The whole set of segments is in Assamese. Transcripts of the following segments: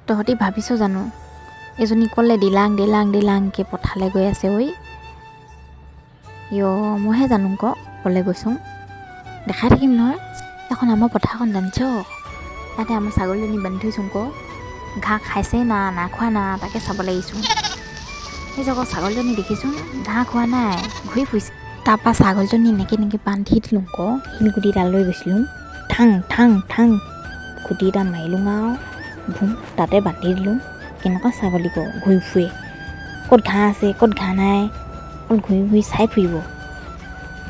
তহঁতি ভাবিছ জানো এজনী ক'লে ডিলাং ডিলাং ডিলাংকৈ পথাৰলৈ গৈ আছে ঐ? ইয়, মইহে জানো ক ক'লে গৈছোঁ। দেখাই থাকিম নহয়। এখন আমাৰ পথাৰখন জানিছ? ইয়াতে আমাৰ ছাগলীজনী বান্ধি থৈছোঁ ক। ঘাঁহ খাইছে না নাই খোৱা না, তাকে চাব লাগিছোঁ। সেই জগত ছাগলীজনী দেখিছোঁ, ঘাঁহ খোৱা নাই, ঘূৰি ফুৰিছে। তাৰপৰা ছাগলীজনী এনেকৈ এনেকৈ বান্ধি দিলোঁ ক। শিলগুটি এটা লৈ গৈছিলোঁ, ঠাং ঠাং ঠাং খুটি এটা মাৰিলোঁ আৰু ভুম তাতে বান্ধি দিলোঁ। কেনেকুৱা ছাগলী ক, ঘূৰি ফুৰে, ক'ত ঘাঁহ আছে ক'ত ঘাঁহ নাই অকল ঘূৰি ঘূৰি চাই ফুৰিব,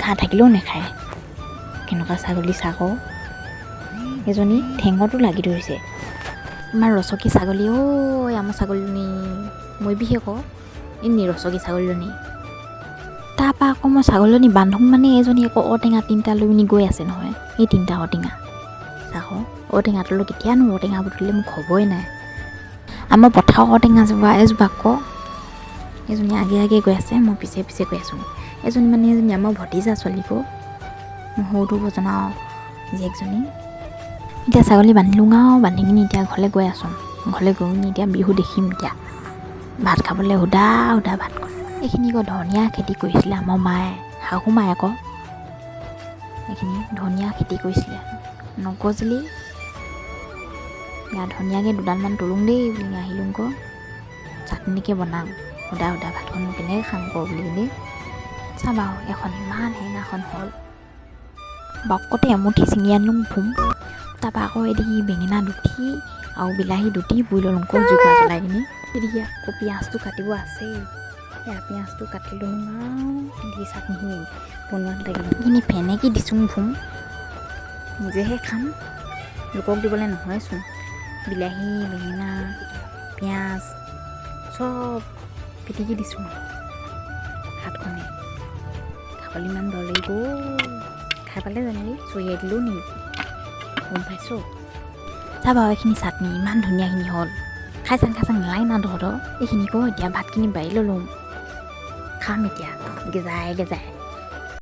ঘাঁহ থাকিলেও নাখায়। কেনেকুৱা ছাগলী চা ক। এজনী ঠেঙতো লাগি ধৰিছে। ইমান ৰচকী ছাগলী ঐ আমাৰ ছাগলীজনী, মৰিবিহে ক এনেই ৰচকী ছাগলীজনী। তাৰপৰা আকৌ মই ছাগলীজনী বান্ধো মানে এজনী আকৌ ঔটেঙা তিনিটা লৈ পিনি গৈ আছে নহয়। এই তিনিটা ঔটেঙা চাহ, ঔটেঙাটো কেতিয়ানো ঔটেঙা বুটলিলে মোক খবৰেই নাই। আমাৰ পথাৰৰ ঔটেঙা জোপা এজোপা ক। এজনী আগে আগে গৈ আছে, মই পিছে পিছে গৈ আছোঁ। এজনী মানে এজনী আমাৰ ভতিজা ছোৱালী ক, মোৰ সৰুটো বজনাও জীয়েকজনী। এতিয়া ছাগলী বান্ধিলোঁ আৰু বান্ধি কিনি এতিয়া ঘৰলৈ গৈ আছোঁ। ঘৰলৈ গৈ পিনি এতিয়া বিহু দেখিম। এতিয়া ভাত খাবলৈ সুদা সুদা ভাত। এইখিনি আকৌ ধনিয়া খেতি কৰিছিলে আমাৰ মায়ে, শাহু মায়ে আকৌ এইখিনি ধনিয়া খেতি কৰিছিলে, নগজিলেই। ইয়াত ধনিয়াকে দুডালমান তোলোং দেই বুলি আহিলোঁ ক। চাটনিকে বনাম, সুদা সুদা ভাতখন কেনেকৈ খাম ক বুলি কিনি। চাবা, এখন ইমান হেঙাখন হ'ল, বাকতে এমুঠি ছিঙি আনিলোঁ ভুম। তাৰপৰা আকৌ এদিকে বেঙেনা দুটি আৰু বিলাহী দুটি পুৰি ল'লোঁ ক জুইকুৰা জ্বলাই কিনি। এদিকে আকৌ পিঁয়াজটো কাটিব আছেই, সেয়া পিঁয়াজটো কাটি ল'লোঁ আৰু এদিকে চাটনিখিনি বনোৱাত লাগিলোঁ। এইখিনি ফেনেকি দিছোঁ ভুম, নিজেহে খাম, লোকক দিবলৈ নহয়চোন। বিলাহী, বেঙেনা, পিঁয়াজ চব পিটিকি দিছোঁ। হাতখনে খাবলৈ ইমান ভাল লাগিব, খাই পালে জানিবি। চৰিয়াই দিলেও নেকি গম পাইছ? চাবা, এইখিনি চাটনি ইমান ধুনীয়াখিনি হ'ল। খাই চাং, খাই চাং, নালাগে না তহঁতৰ এইখিনি ক। এতিয়া ভাতখিনি বাঢ়ি ল'লোঁ, খাম এতিয়া গেজাই গেজাই।